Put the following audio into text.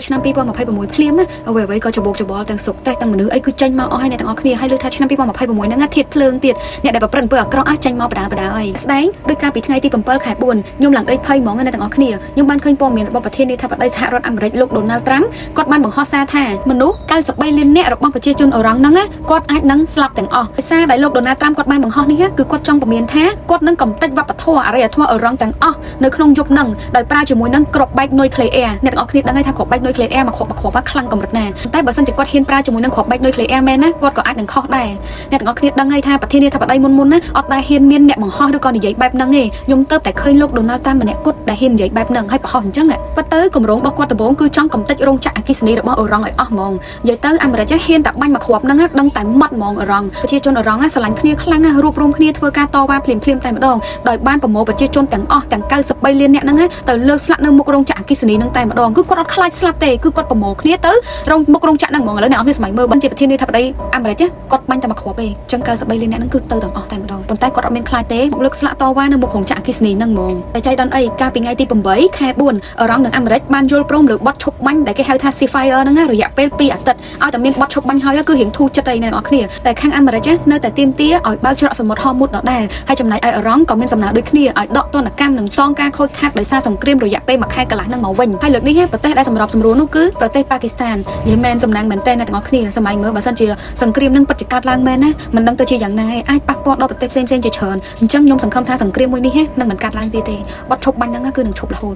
ឆ្នាំ2026ភ្លាមណាអ្វីអ្វីក៏ច្បោកច្បល់ទាំងសុកតេះទាំងមនុស្សអីគឺចេញមកអស់ហើយអ្នកទាំងអស់គ្នាហើយលើថាឆ្នាំ2026ហ្នឹងណាធាតភ្លើងទៀតអ្នកដែលប្រព្រឹត្តអំពើអាក្រក់អស់ចេញមកបដាបដាហើយស្ដែងដោយការពីថ្ងៃទី7ខែ4ខ្ញុំឡើងដេកភ័យហ្មងណាអ្នកទាំងអស់គ្នាខ្ញុំបានឃើញព័ត៌មានរបស់ប្រធានាធិបតីសហរដ្ឋអាមេរិកលោកដូណាល់ត្រាំគាត់បានបង្ហោះសារថាមនុស្ស93លាននាក់របស់ប្រជាជនអឺរ៉ង់ហ្នឹងណាគាត់អាចនឹងស្លាប់ទាំងអស់ដោយសារដែលលោកដូណាល់ត្រាំគាត់បានបង្ហោះនេះគឺគាត់ចង់ពមៀនថាគាត់នឹងកំទេចវប្បធម៌អរិយធម៌អឺរ៉ង់ទាំងអស់នៅក្នុងយុគហ្នឹងដោយប្រើជាមួយនឹងគ្រាប់បែកនុយក្លេអ៊ែរអ្នកទាំងអស់គ្នាដឹងហើយថាគ្រាប់បែកនុយក្លេអ៊ែរមួយគ្រាប់មួយគ្រាប់ខ្លាំងកម្រិតណាតែបើសិនជាគាត់ហ៊ានប្រើជាមួយនឹងគ្រាប់បែកនុយក្លេអ៊ែរមែនណាគាត់ក៏អាចនឹងខុសដែរអ្នកទាំងអស់គ្នាដឹងហើយថាប្រធានាធិបតីមុនមុនណាអត់ដែលហ៊ានមានអ្នកបង្ហោះឬក៏និយាយបែបហ្នឹងទេខ្ញុំទៅតែឃើញលោកដូណាល់ត្រាំម្នាក់គត់ដែលហ៊ាននិយាយបែបហ្នឹងហើយបង្ហោះអញ្ចឹងប៉ុន្តែគម្រោងរបស់គាត់ដំបូងគឺចង់កំទេចរោងចក្រអគ្គិសនីរបស់អឺរ៉ង់ឲ្យអស់ហ្មងនិយាយទៅអាមេរិកហ៊ានតែបាញ់មួយគ្រាប់ហ្នឹងដឹងតែម៉ត់ហ្មងអឺរ៉ង់ប្រជាជនអឺរ៉ង់ស្រឡាញ់គ្នាខ្លាំងណាស់រួបរวมគ្នាធ្វើការតវ៉ាភ្លាមៗតែម្ដងដោយបានប្រមូលប្រជាជនទាំងអស់ទាំង93លានអ្នកហ្នឹងទៅលើកស្លាកនៅមុខរោងចក្រអគ្គិសនីហ្នឹងតែម្ដងគឺគាត់អត់ខ្លាចស្លាប់ទេគឺគាត់ប្រមូលគ្នាទៅរោងមុខរោងចក្រហ្នឹងហ្មងឥឡូវអ្នកនរគ្នាសម័យមើលបើជាប្រធានាធិបតីអាមេរិកគាត់បាញ់តែមួយគ្រាប់ទេអញ្ចឹង93លានអ្នកហ្នឹងគឺទៅទាំងអស់តែម្ដងប៉ុន្តែគាត់អត់មានខ្លាចទេមកលើកស្លាកតវ៉ានៅមុខរោងចក្រអគ្គិសនីហ្នឹងហ្មងតែចៃដន្យអីកាលពីថ្ងៃទី8ខែ4អឺរ៉ង់និងអាមេរិកបានយល់ព្រមលើបទឈប់បាញ់ដែលគេហៅថា ceasefire ហ្នឹងណារយៈពេល2អាទិត្យឲ្យតែមានបទឈប់បាញ់ហើយគឺរៀងធូរចិត្តអីអ្នកនរគ្នាតែខាងអាមេរិកនៅតែទាមទារឲ្យបើកច្រកសមុទ្រហមូដដដែលហើយចំណែកឯអឺរ៉ង់ក៏មានសំណើដូចគ្នាឲ្យដកទណ្ឌកម្មនិងសងការខូចខាតដោយសារសង្គ្រាមរយៈពេល1ខែកន្លះហ្នឹងមកវិញហើយលើកនេះប្រទេសដែលសម្របសម្រួលនោះគឺប្រទេសប៉ាគីស្ថាននិយាយមែនសំណាងមែនតើអ្នកទាំងអស់គ្នាសម័យមើលបើសិនជាសង្គ្រាមនឹងពិតជាកើតឡើងមែនណាមិនដឹងទៅជាយ៉ាងណាឯងអាចប៉ះពាល់ដល់ប្រទេសផ្សេងៗជាច្រើនអញ្ចឹងខ្ញុំសង្ឃឹមថាសង្គ្រាមមួយនេះនឹងមិនកើតឡើងទៀតទេបទឈប់បាញ់ហ្នឹងគឺនឹងឈប់រហូត។